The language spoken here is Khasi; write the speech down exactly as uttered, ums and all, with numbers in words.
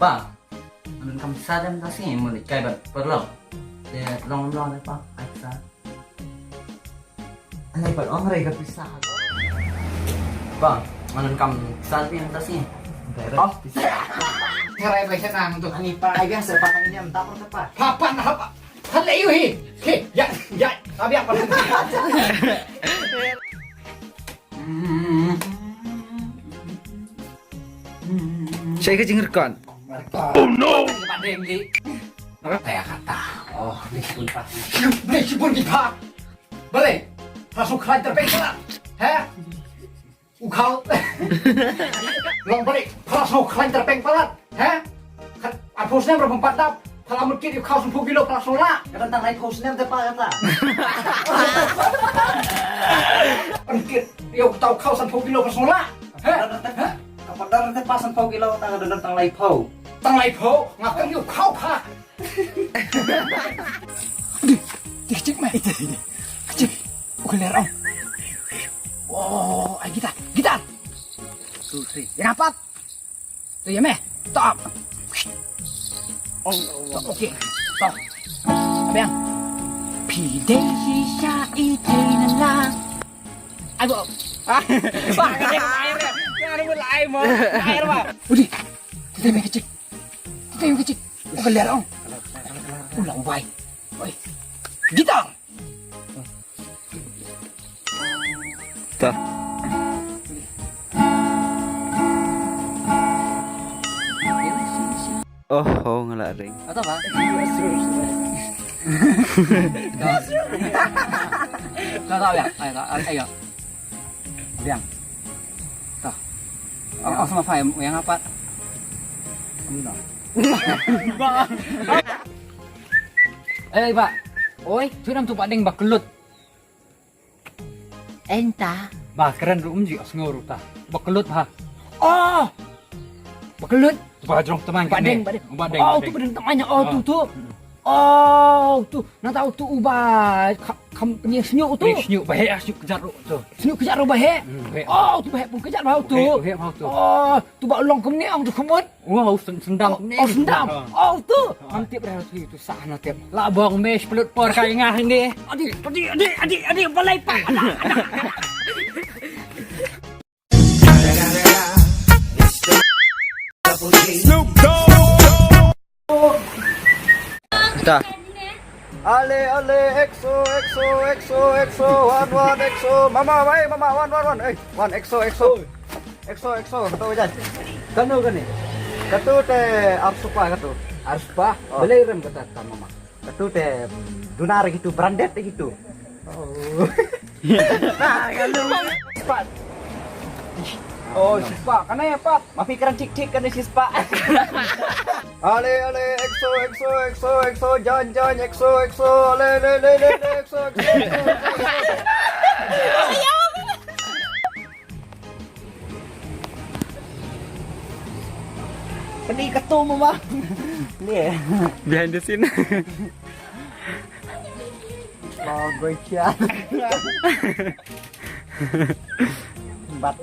Pa, anun kam sa dem ta si mo ni kai bat perlo. Te long long ne pa, ai sa. Anai pat ong rai ka pisa ha ko. Ba, ngan kam san pi ta si. Direct. Oh, pisa. Terai bai sana untuk ani pa ai biasa pa tang ini am tapor tepat. Papan apa? Hal ayu hi. Hi, ya, ya, tapi apa? Shai ka jingrekod. Oh no. Ba deng li. Kata kata. Oh, ni pun pa. Ni pun di pa. Balei? Phrasngew khlaiñ tyrpeng palat. He? U khaw. Long balei? Phrasngew khlaiñ tyrpeng palat. He? Khat arphew snem ruh bym pat dap. Pha la mut kit ïa u khaw sanphew kilo phrasngew lah. Ka don tang laiphew snem te pa kata. Pyntkit ïa uta u khaw sanphew kilo phrasngew lah. He? Ka pat don te pa sanphew kilo, tang ka don tang laiphew. Tang laiphew? Nga kynmaw ïa u khaw pha. Di, di kecik mai. Kecik. Uka ler ong. Oh, ai gitar, gitar. Two, three. Ïa nga pat. Tu ïa me. Stop. Oh, okay. Stop. Abiang. Phi dei shisha i dei na la. Ai bo. Ah, ba ka dei ai re. Ka dei ai mo. Ai re ba. Udi. Tu dei me kecik. Teng kecik. Uka ler ong. Ulang bai. Oi. Gitar. Ta. Oh, oh, nga la ring. Ata ba? Ta ta ya. Ai ta ai ya. Biang. Ta. Oh, oh, sama fai yang apa? Ni no. Eh, ba. Oi, tu nam tu ba deng ba klut. Enta. Ba kren ru um ji os ngor ta. Ba klut ha. Oh. Ba klut. Ba jrong temang. Ba deng, ba deng. Ba deng. Oh, tu ba deng temang. Oh, tu tu. Oh, tu. Nang tau tu uba kam peniak snyuk tu. Peniak snyuk ba he snyuk kejat ru tu. Snyuk kejat ru ba he. Oh, tu ba he pun kejat ba tu. Ba he ba tu. Oh, tu ba long kem ni ong tu kemut. Wow, sendam. Oh, sendam. Oh, tu. Ngam tip dah tu, tu sah na tip. La bong mesh pelut por kai ngah ni. Adi, adi, adi, adi, adi, balai pa. Snoop Dogg. Dah. Ale, ale, exo, exo, exo, exo, one, one, exo. Mama, wai, mama, one, one, one. Eh, one, exo, exo. Exo, exo, katu aja. Kano kane? Katu te arspah katu. Arspah? Oh. Balei rem kata ka mama? Katu te duna re gitu, branded re gitu. Oh. Spah. Oh, spah. Kane apa? Mafi kran cik-cik kane si spah. Ale, ale, exo, exo, exo, exo, jan, jan, exo, exo, ale, ale, ale, ale, exo, exo, exo, exo. Kani katu mama. Ni. Behind the scene. Mau gue kian. Bat.